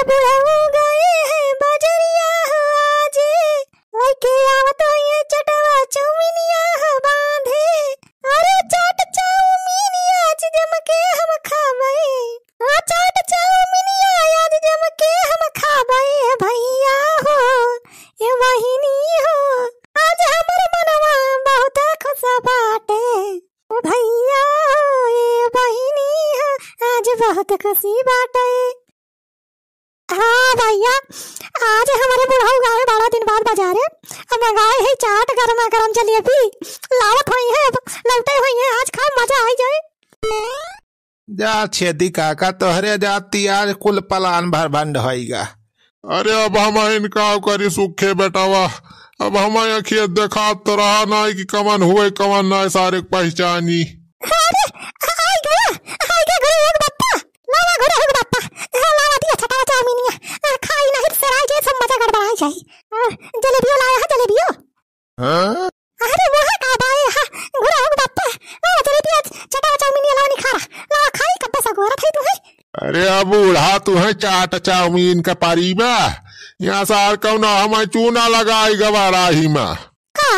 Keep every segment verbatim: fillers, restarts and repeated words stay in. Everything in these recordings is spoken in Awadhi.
बुढ़ऊ गए हैं बजरिया हो आज, लेके आवत होइहैं चटवा चौमिनिया हो बांधे। अरे चाट चौमिनिया आज जम के हम खाबे। हाँ, चाट चौमिनिया आज जम के हम खाबे, ए भैया हो, ए बहिनी हो। आज हमर मनवा बहुत खुश बाटे, ए भैया हो, ए बहिनी हो, आज बहुत खुशी बाटे। हाँ भैया, आज हमरे बुढ़ऊ गए बड़ा दिन बाद बजारे, अब मंगाए है चाट, गरमा गरम जलेबी लावत होइहैं, अब लौटे होइहैं, आज खाओ, मजा आई जाए। जा छेदी काका, तोहरे जाती आज कुल पलान भर भंड होइगा। अरे अब हम इनका करी सुखे बेटावा, अब हम अखिया देखात तो रहा नाई कि कवन हुए कवन नाई सारे के पहचानी। अरे, आइगा, आइगा गुरु हो ग बप्पा, लावा गुरु हो ग बप्पा, हाँ, लावा दिया चटावा चौमिनिया, आ, खाई नहीं तो सराय जे सब मजा गड़बड़ाई जाई। आ, जलेबियो लाया है, जलेबियो। हाँ? अरे मोहा का बाए हा, गुरु हो ग बप्पा, लावा जलेबिया, चटावा चौमिनिया लावा निखारा, लावा खाई कब्बे से गोरत है तू है। अरे अब बूढ़ा तू है चाट चाउमीन का पारी बा, यहाँ सार कौन हम चूना लगाई गवा राही मा। का?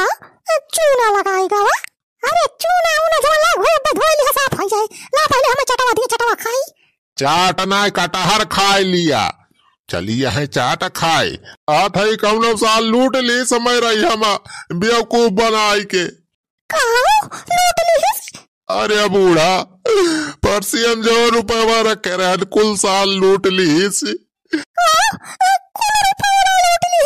चूना लगाई गवा? अरे चूना उना जवन लाग होए, अब्बे धोई लिहा, साफ होई जाए। ला पहिले हमें चटवा दिए, चटवा खाई। चाट नाय, कटहर खाए लिया। चलिया है चाट खाए। आत है कौनो सार लूट ली समय रही हम बेवकूफ बनाई के। का? लूट ली है? अरे बूढ़ा, परसियम जो रुपयवा रखे रहन, कुल सार लूट ली। हाँ, कुल रुपयवा लूट ली।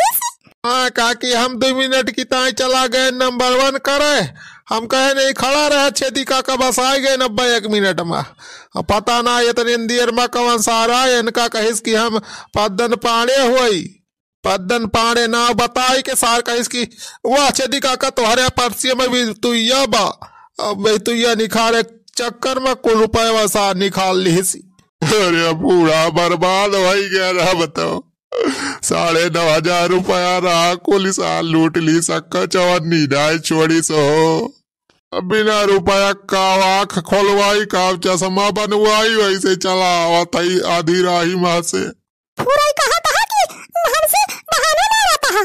हाँ काकी, हम दो मिनट की ताई चला गए नंबर वन करे। हम कहे नहीं खड़ा रहे छेदी काका, बस आ गए नब्बे एक मिनट मा। अब पता ना इतने देर मा कौन सार, इनका कहिस कि हम पद्दन पाड़े होई। पद्दन पाड़े नाव बताई के सार कहिस कि वाह छेदी काका, तोहरे परसियम भी तुइया बा। अब भी तुइया निखारे चक्कर मा कुल रुपयवा सार निखार लिहिस। अरे बूढ़ा बर्बाद होई गया रहा, बताओ। साढ़े नौ हजार रुपया रहा, कुल सार लूट ली, सक्का चवन्नी नाय छोड़ी सो। अब बिना रुपया का आँख खोलवाई, का चश्मा बनवाई, वैसे चला आवत है आधी राही मा से। पूरा ही कहा था कि हमसे बहाना मारा था।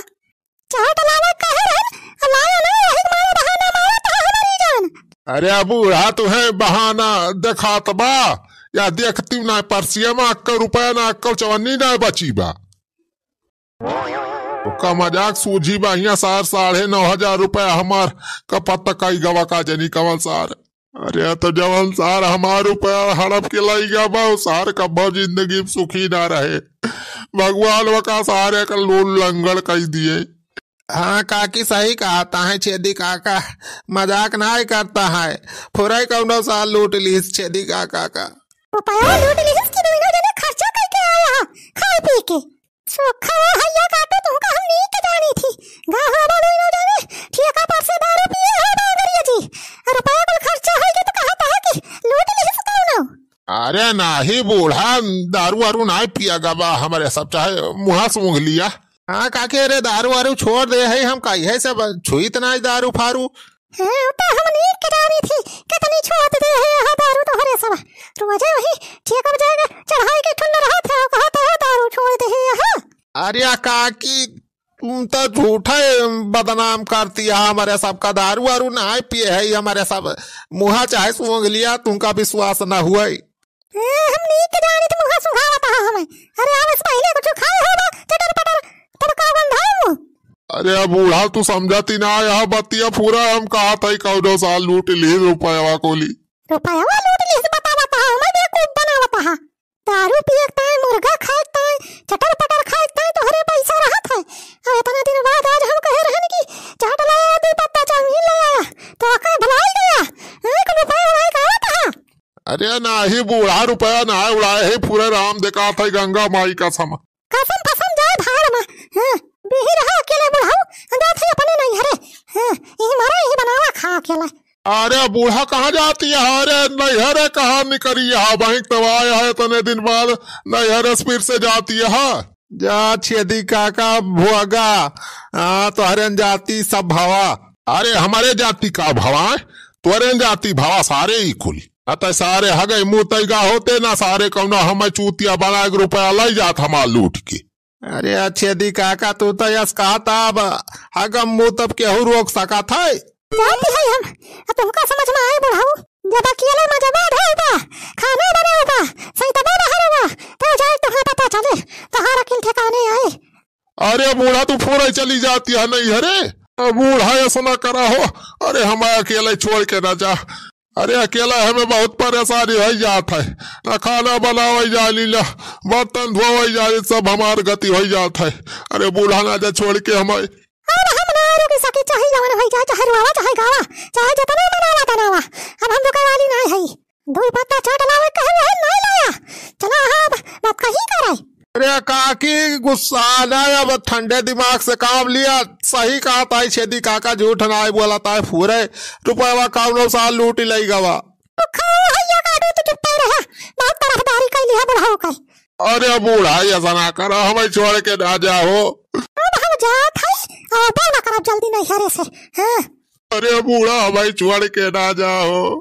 चाट लावे कहे रहन, लाया ना, वही मारे बहाना मारा था हमारी जान। अरे बूढ़ा, तुहे बहाना देखात बा, या देखती ना परसिया मा अक्का रुपया ना अक्का चवन्नी ना बची बा। ओका मजाक सूझी बा, हियाँ सार साढ़े नौ हजार रुपया हमार कपत कई गवा का जनी कवन सार। अरे तो जवन सार हमार रुपया हड़प के लाई गया बा, उ सार कब्बो जिंदगी में सुखी ना रहे। भगवान वका सारे का लूल लंगड़ कई दिए। हाँ काकी, सही कहत है छेदी काका, मजाक नाय करत है। फुरई कौनो सार लूट लीस छेदी काका का। रुपया लूट लीस कि दोनों जने खर्चा करके आया है, खाए पी के। सोखा वो हैया काटो, तुमका हम नीक जानी थी। गा हो बाबू इनो जाने, ठेका पर से दारू पिए हो बागरिया जी। रुपया कुल खर्चा होई के तो कहत है कि लूट लीस कौनो। अरे नाही बूढ़ा, दारू वारू नाही पिया गवा हमरे सब, चाहे मुहा सूंघ लिया। हाँ काके, अरे दारू वारू छोड़ दे है, हम कही है सब छुइत नाही दारू फारू। हाँ, तो हम नीक जानी थी, कितनी छोड़ दे है यहाँ दारू तोहरे सब। रोजे वही ठेका पर जाएगा, चढ़ाई के ठुल्ल रहा था, कहा था दारू छोड़ दे है यहाँ। अरे काकी, तुम तो झूठा बदनाम करती है हमरे सबका, दारू वारू नाही पिए है हमरे सब, मुहा चाहे सूंघ लिया, तुमका विश्वास ना हुए। ए, हम नीक जानी थी मुहा सुंघावत हा हमें। अरे आवे से पहिले कुछ खाए हो बा, चटर पटर, तब का गंधाए मुँह। अरे बूढ़ा, तू समझती ना, यह बतिया पूरा हम कहा था कौनो सार लूट ली रुपया कुली। रुपया लूट ली, बता बता, हमें बेवकूफ बनावत हा। दारू पिए के ताई, मुर्गा खाए के ताई, चटर पटर खाए के ताई तोहरे पैसा रहत है। अब इतना दिन बाद आज हम कहे रहन कि चाट लाया, दो पत्ता चाउमीन लाया, तो का भुलाई गया? हाँ, कोनो उपाय उपाय का आवत हा? अरे नाही बूढ़ा, रुपया ना उड़ाए है, पूरा राम देखा था गंगा माई कसम। कसम फसम जाए भाड़ में। हाँ, बिही रहा अकेले बुढ़ऊ, जात है अपने नैहरे। हाँ, यही मारा, यही बनावा खा अकेले। अरे बूढ़ा कहाँ जाती है? अरे नैहरे कहाँ निकरी है? वहीं तो आया है इतने दिन बाद, नैहरे से फिर से जाती है। जा छेदी काका भोगा, हाँ, तोहरे जाती सब भवा। अरे हमरे जाति का भवा, तोरे जाति भवा सारे ही कुली। अतः सारे हगई मुतई गा होते ना, सारे कौनो हमें चूतिया बनाए के रुपया लई जात हमार लूट के। अरे छेदी काका, तू तो यस कहता अब हगम मुतब केहू रोक सकत है? जाती है हम, अब तुमका समझ में आए बुढ़ऊ, जब अकेले मजबूर है बा, खाना बनाओ बा, सही तबे बाहर बा, तो जाए तुम्हें पता चले, तोहार अकिल ठिकाने आए। अरे बूढ़ा, तू फोरे चली जाती है नहीं हरे, बूढ़ा ऐसा ना करा हो। अरे हमें अकेले छोड़ के ना जा, अरे अकेला हमें बहुत परेशानी होइ जात है, ना खाना बनावै जानी, ना बर्तन धोवै जानी, सब हमार गति होइ जात है। अरे बूढ़ा ना जा छोड़ के हमें। अब हम ना रुक सकी, चाहे जवन होइ जाए, चाहे रोवा, चाहे गावा, चाहे जितना मनावा तनावा, अब हम रुके वाली ना है। दुई पत्ता चाट लावे कहे है, नहीं लाया। चला अब बात कहीं करे। अरे काकी गुस्सा ना, अब ठंडे दिमाग से काम लिया। सही कहत है छेदी काका, झूठ ना बोलत है, पूरे रुपया कौनो साल लूट लई गवा। तो खाओ भैया काटो, तू चुप रहा, बहुत तरफदारी कैली है बुढ़ऊ का। अरे बूढ़ा, ऐसा ना करा, हमें छोड़ के ना जाओ। अब हम जात है, अब ना करब जल्दी नहीं हरे से। हाँ। अरे बूढ़ा, हमें छोड़ के ना जाओ।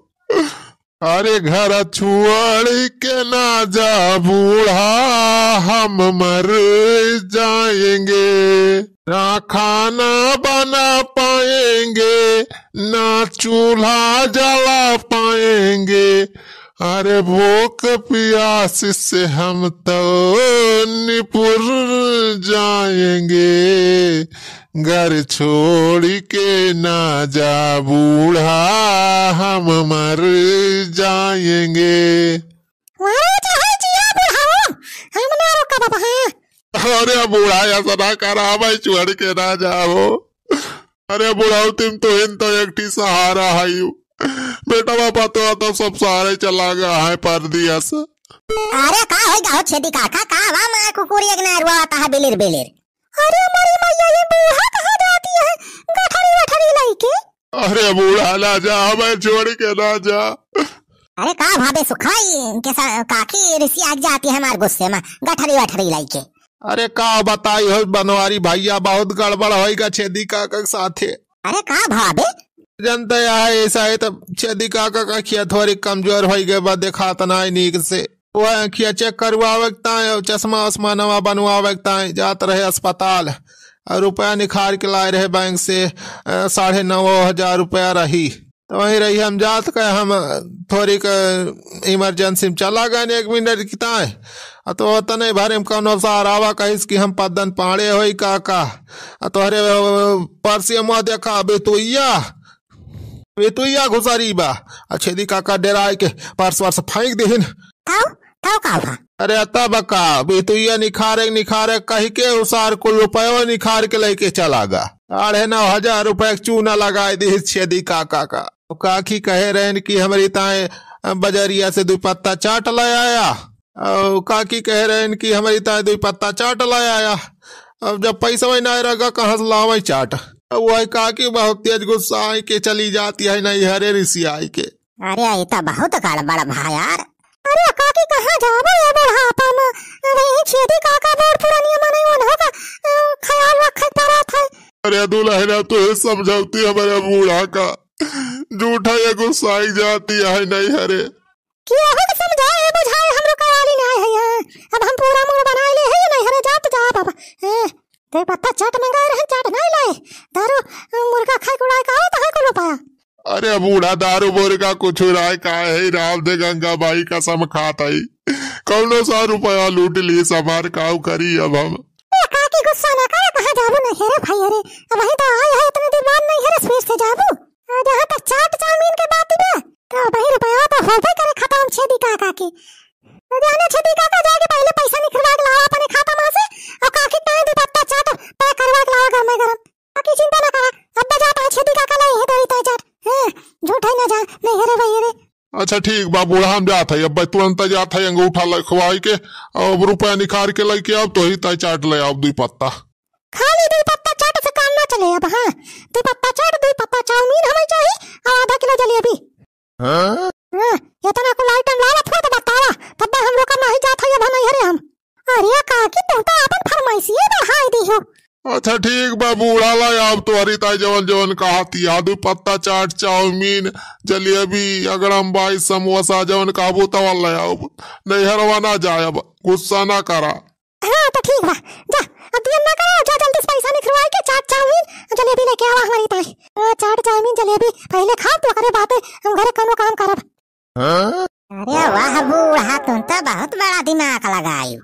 अरे घर छोड़ के ना जा बूढ़ा, हम मर जाएंगे। ना खाना बना पाएंगे, ना चूल्हा जला पाएंगे। अरे भूख प्यास से हम तो निपुर जाएंगे। घर छोड़ के ना जा बूढ़ा, हम मर जाएंगे। अरे चाहे जिया बुढ़ाओ, हम ना रोकब अब, हाँ। अरे बूढ़ा, ऐसा ना करा, हमें छोड़ के ना जाओ। अरे बुढ़ाओ, तुम तो इन तो एक ठी सहारा है यू। बेटा बापा तो, तो सब सहारे चला गया है परदेस। अरे का होई गा हो छेदी काका, का वा माँ कुकुर एक ना रुआता है बिलिर बिलिर। अरे मोरी मैया, ये बूढ़ा कहाँ जाती है, गठरी वठरी लइके? अरे बूढ़ा ना जा, हमें छोड़ के ना जा। अरे का भावे सुखाई के सा-, काकी रिसिया जाती है हमार गुस्से में, गठरी वठरी लइके। अरे का बताई हो बनवारी भैया, बहुत गड़बड़ होई गा छेदी काका के साथे। अरे का भावे? जनते है ऐसा है, तब छेदी काका का अखिया थोड़ी कमजोर होई गए बा, देखात ना है नीक से। वो अखिया check करवावे के ताई, चश्मा उश्मा नवा बनवावे के ताई जात रहे अस्पताल, और रुपया निखार के लाए रहे बैंक से, अ, साढ़े नौ हजार रुपया रही। तो वहीं रही हम जात के, हम थोड़ी क emergency में चला गए एक मिनट की ताई। आ तो तने भरे में कौनो सहारावा कहिस कि हम पद्दन पाड़े होई काका। आ तोहरे, अ, पर्सिया मुँह देखा, अबे तो इया बेतुइया घुसरी बा। आ छेदी काका डेराए के पर्स वर्स फेंक दिहिन। थाओ, थाओ का भा? अरे तब का, बेतुइया निखारे, निखारे कहि के उसार कुल रुपयो निखार के लइके चला गा। साढ़े नौ हजार रुपया के चूना लगाए दिहिस छेदी काका का। काकी कहे रहन कि हमरी ताए बजरिया से दुई पत्ता चाट ले आया। और काकी कहे रहन कि हमरी ताए दुई पत्ता चाट ले आया। अब जब पैसा वही ना रहा, कहाँ से लावे चाट? अब वही काकी बहुत तेज गुस्सा आई के चली जाती है, नहीं हरे रिसी आई के। अरे, ये तो बहुत गड़बड़ भा यार। अरे काकी, कहाँ जाबो ये बुढ़ापा में? अरे, ये छेदी काका बड़ पुरानिया मने, उन्हों का, अ, ख्याल रखे पड़त है। अरे दुलहिना, तू ही समझौती हमारे बूढ़ा का। झूठा ये गुस्साई जाती है, नहीं हरे। केहू के समझाए बुझाए हमरो कवाली ना है, हाँ। अब हम पूरा मूड़ बनाए ले है, नहीं हरे, जात जाब अब। हाँ, दो पत्ता चाट मंगाए रहे, चाट नहीं लाए। दारू, मुर्गा खाए के उड़ाए का आवत है कोनो पाया। अरे बूढ़ा, दारू मुर्गा कुछ उड़ाए का है, राम दे गंगा माई कसम खात है। कौनो सा रुपया लूट ली, समार काऊ करी अब हम। ए, काकी गुस्सा ना करे, कहाँ जाबू नहीं हरे भाई, अरे। अब वही तो आए है, इतने दिन बाद नहीं हरे, फिर से जाबू। आ, जहाँ तक चाट चाउमीन के बात बा, तो वही रुपया तो होबे करे खत्म छेदी काका के। तो जाने छेदी काका जाके पहले पैसा निकलवा के लावा अपने खाता में से, और काकी के दो पत्ता चाट pack करवा के लावा गरमे गरम। बाकी चिंता ना करा, अब बजा पाए छेदी काका ले है दो ही तो चाट। हाँ, झूठ है ना जा, नहीं हरे भाई रे। अच्छा ठीक बा बूढ़ा, हम जात है, अब तुरंत जात है, अंगूठा लिखवाई के, अब रुपया निकाल के लेके आओ, तो ही तय चाट ले आओ दो पत्ता। खाली दो पत्ता चाट से काम ना चले अब, हाँ, दो पत्ता चाट, दो पत्ता चाउमीन हमें चाहिए, और आधा किलो जलेबी। हाँ? हाँ, इतना कुल item लावत हो तो बतावा, तब हम लोग का नहीं जात है अब नहीं हरे हम। अरे काकी, तू तो अपन फरमाइशी बढ़ाई दी हो। अच्छा ठीक बा बूढ़ा, ला अब तोहरी ताई जवन जवन कहती, आलू पत्ता चाट, चाउमीन, जलेबी, अगड़म बाई, समोसा, जवन कहबू तवन ले आउब। नैहरवा ना जायब, गुस्सा ना करा। हाँ तो ठीक बा, जा, अब दियन ना करा, जा जल्दी से पैसा निकलवाई के चाट चाउमीन जलेबी लेके आवा हमरी ताई। हाँ, चाट चाउमीन जलेबी पहिले खाब तो ओकरे बादे हम घरे कउनो काम करब। अरे वाह बूढ़ा, तुम तो बहुत बड़ा दिमाग लगायू।